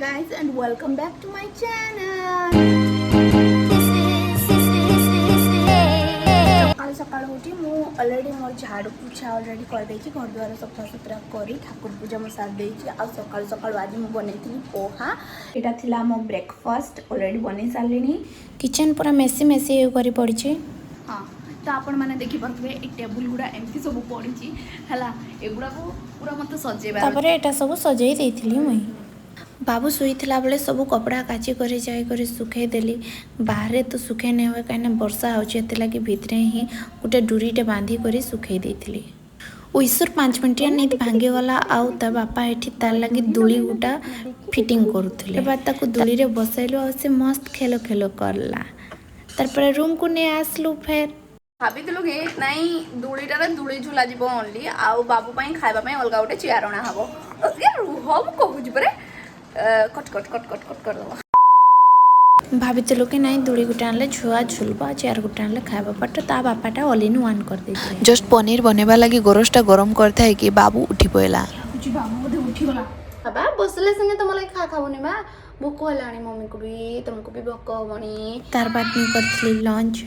Guys, and welcome back to my channel. ସକାଳୁ ସକାଳୁ ଉଠି ମୁଁ ଅଲରେଡ଼ି ମୋର ଝାଡ଼ୁ ପୋଛା ଅଲରେଡ଼ି କରିଦେଇଛି। ଘର ଦ୍ୱାର ସଫାସୁତୁରା କରି ଠାକୁର ପୂଜା ମୁଁ ସାରି ଦେଇଛି। ଆଉ ସକାଳୁ ସକାଳୁ ଆଜି ମୁଁ ବନେଇଥିଲି ପୋହା। ଏଇଟା ଥିଲା ମୋ ବ୍ରେକଫାଷ୍ଟ। ଅଲରେଡ଼ି ବନେଇ ସାରିଲିଣି। କିଚେନ୍ ପୁରା ମେସି ମେସି କରି ପଡ଼ିଛି। ହଁ, ତ ଆପଣମାନେ ଦେଖିପାରୁଥିବେ, ଏଇ ଟେବୁଲ୍ ଗୁଡ଼ା ଏମିତି ସବୁ ପଡ଼ିଛି। ହେଲା, ଏଗୁଡ଼ାକୁ ପୁରା ମୋତେ ସଜେଇବାର। ତାପରେ ଏଇଟା ସବୁ ସଜେଇ ଦେଇଥିଲି ମୁଇଁ। ବାବୁ ଶୋଇଥିଲା ବେଳେ ସବୁ କପଡ଼ା କାଚି କରି ଯାଇକରି ଶୁଖେଇ ଦେଲି। ବାହାରେ ତ ଶୁଖେଇ ନାଇଁ ହୁଏ, କାହିଁକିନା ବର୍ଷା ହେଉଛି। ଏଥିଲାଗି ଭିତରେ ହିଁ ଗୋଟେ ଡୁରିଟେ ବାନ୍ଧି କରି ଶୁଖେଇ ଦେଇଥିଲି। ଐସୁର 5 ମିନିଟିଆ ନିଦ ଭାଙ୍ଗିଗଲା ଆଉ ତା ବାପା ଏଠି ତାର ଲାଗି ଦୋଳି ଗୁଟା ଫିଟିଂ କରୁଥିଲେ। ଏবার ତାକୁ ଦୋଳିରେ ବସାଇଲୁ ଆଉ ସେ ମସ୍ତ ଖେଲ ଖେଲ କଲା। ତାରପରେ ରୁମ୍କୁ ନେଇ ଆସିଲୁ ଫେର୍। ଭାବିଥିଲୁ କି ନାଇଁ, ଦୋଳିଟାରେ ଦୋଳି ଝୁଲା ଯିବ ଓନ୍ଲି, ଆଉ ବାବୁ ପାଇଁ ଖାଇବା ପାଇଁ ଅଲଗା ଗୋଟେ ଚେୟାର ଅଣା ହବ। ଏ ରୁହ, ମୁଁ କହୁଛି ପରେ। Cut cut cut cut cut କରିଦେବ। ଭାବିଥିଲୁ କି ନାଇଁ, ଦୋଳି ଗୋଟେ ଆଣିଲେ ଛୁଆ ଝୁଲବ ଆଉ ଚେୟାର ଗୋଟେ ଆଣିଲେ ଖାଇବ, ବଟ୍ ତା ବାପାଟା ଅଲ୍ ଇନ୍ ୱାନ୍ କରିଦେଇଥିଲେ। ଜଷ୍ଟ ପନିର ବନେଇବା ଲାଗି ଗୋରସଟା ଗରମ କରିଥାଏ କି ବାବୁ ଉଠି ପଇଲା। ଲାଗୁଛି ବାବୁ ବୋଧେ ଉଠିଗଲା। ବାବା, ବସିଲେ ସିନା ତମ ଲାଗି ଖା ଖାବନି ବା। ଭୋକ ହେଲାଣି, ମମିକୁ ବି ତମକୁ ବି ଭୋକ ହବଣି। ତାର ବାଦ ମୁଁ କରିଥିଲି ଲଞ୍ଚ।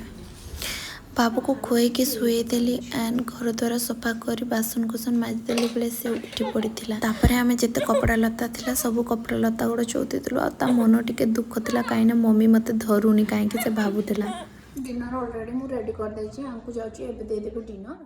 ବାବୁକୁ ଖୁଆଇକି ଶୁଏଇଦେଲି ଆଣ୍ଡ ଘର ଦ୍ୱାର ସଫା କରି ବାସନ କୁସନ ମାଜିଦେଲି ବେଳେ ସେ ଉଠି ପଡ଼ିଥିଲା। ତାପରେ ଆମେ ଯେତେ କପଡ଼ା ଲତା ଥିଲା, ସବୁ କପଡ଼ା ଲତା ଗୁଡ଼ା ଚଉତିଥିଲୁ। ଆଉ ତା ମନ ଟିକେ ଦୁଃଖ ଥିଲା, କାହିଁକିନା ମମି ମୋତେ ଧରୁନି କାହିଁକି, ସେ ଭାବୁଥିଲା। ଡିନର ଅଲରେଡ଼ି ମୁଁ ରେଡ଼ି କରିଦେଇଛି। ଆଙ୍କୁ ଯାଉଛି ଏବେ ଦେଇଦେବି ଡିନର।